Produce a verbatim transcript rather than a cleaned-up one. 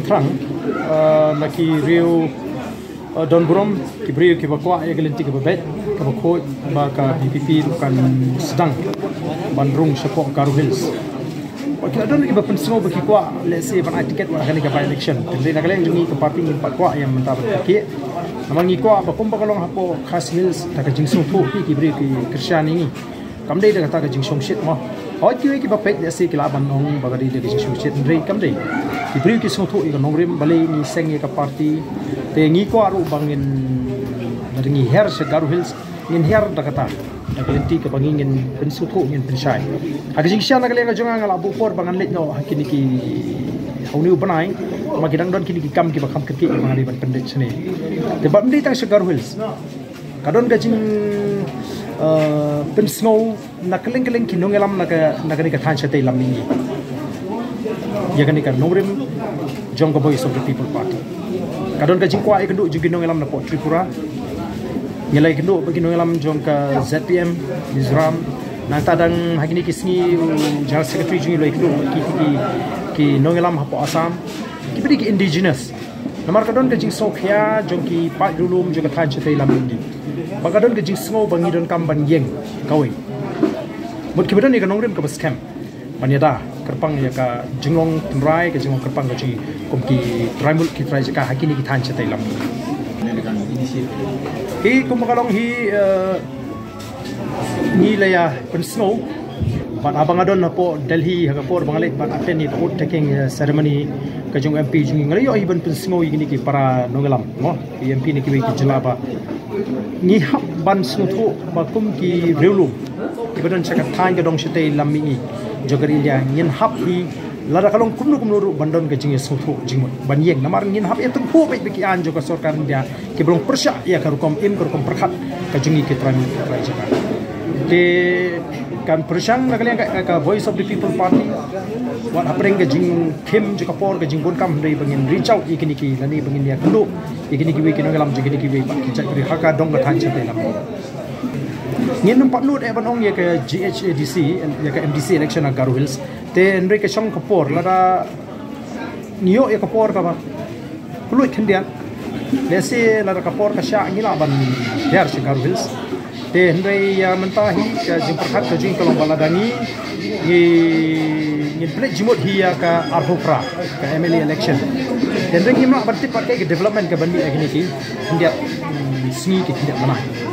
Thrang, eh, na ki riew, eh, don burom, ki briew kiba kwah ïa ka lynti kaba beit, kaba khuid, ba ka VPP ruh kan sdang ban rung shapoh Garo Hills. Wat ki la don kiba pynsngew ba ki kwah, let's say, ban ai ticket wat ha kane ka by-election. Hynrei na ka liang jong ngi ka party ngim pat kwah ïa mynta ban kyrkieh. Namar ngi kwah ba kumba ka long hapoh Khasi Hills, da ka jingsngewthuh ki briew ki kyrshan ïa ngi. Kam dei da kata ka jingshongshit mo. Hooid kiwei kiba peit lehse ki lah ban ong ba ka dei da ka jingshongshit, hynrei kam dei. Ki briew ki sngewthuh ïa ka nongrim, balei ngi seng ïa ka party. Te ngi kwah ruh ba ngin, lada ngi her sha Garo Hills, ngin her da kata, da ka lynti kaba ngi ngin pynsngewthuh, ngin pynshai. Ha ka jingshisha na ka liang ka jong nga, nga la buh por ba ngan leit noh ha kine ki, ha une u bnai, ma ki dang don kine ki kam kiba kham kyrkieh ba nga dei ban pynleit shane. Te bad ym dei tang sha Garo Hills. Ka don ka jing, eh, pynsngew na kylleng kylleng ki nongïalam na ka, na kane ka thaiñ shatei lam mihngi ïa kane ka nongrim jong ka Voice of the People Party. Ka don ka jingkwah ïakynduh jong ki nongïalam napoh Tripura. Ngi la ïakynduh bad ki nongïalam jong ka ZPM Mizoram. Nangta dang ha kine ki sngi u General Secretary jong ngi u la ïakynduh bad ki, ki, ki nongïalam hapoh Assam, kiba dei ki indigenous. Namar ka don ka jingsngewkhia jong ki paid riewlum jong ka thaiñ shatei lam mihngi, ba ka don ka jingsngew ba ngi donkam ban ïeng kawei. Mut kiba don ïa ka nongrim kaba skhem ban ïada kyrpang ïa ka jinglong tynrai, ka jinglong kyrpang ka jong ngi kum ki trai muluk, ki trai jaka ha kine ki thaiñ shatei lam mihngi. Hi kumba ka long hi, eh, ngi la ïa pynsngew bad haba nga don hapoh Delhi ha ka por ba nga leit ban attend ïa ka oath taking, eh, ceremony ka jong u MP jong ngi, nga la ïoh hi ban pynsngew ïa kine ki para nongïalam mo, ki MP na kiwei ki jylla, ba ngi hap ban sngewthuh ba kum ki riewlum kiba don sha ka thaiñ ka dong shatei lam mihngi jong ka ri India, ngin hap hi lada ka long kumno kumno ruh ban don ka jingïasngewthuh jingmut ban ïeng. Namar ngin hap ïa tyngkhuh beit ba ki aiñ jong ka sorkar India kiba long pyrshah ïa ka rukom im, ka rukom pyrkhat ka jong ngi ki trai muluk, ki trai jaka. Te kan pyrshang na ka liang ka, ka, ka Voice of the People Party, wat hapdeng ka jingkhim jong ka por, ka jingbun kam, hynrei ba ngin reach out ïa kine ki, lane ba ngin ïakynduh ïa kine kiwei ki nongïalam jong kine kiwei pat ki jaitbynriew ha ka dong ka thaiñ shatei lam. Ngin ym pat nud eh ban ong ïa ka GHADC, ïa ka MDC election ha Garo Hills. Te hynrei ka shong ka por, lada ngi ïoh ïa ka por kaba kylluid khyndiat, lehse lada ka por ka shah ngi lah ban hiar sha Garo Hills. Te hynrei ïa mynta hi ka jingpyrkhat ka jong ngi ka long ba lada ngi, ngi, ngin pynleit jingmut hi ïa ka arphew phra ka MLA election. Te hynrei ngim lah ban tip pat kaei ka development kaban mih ha kine ki khyndiat, mm, sngi, ki khyndiat bnai.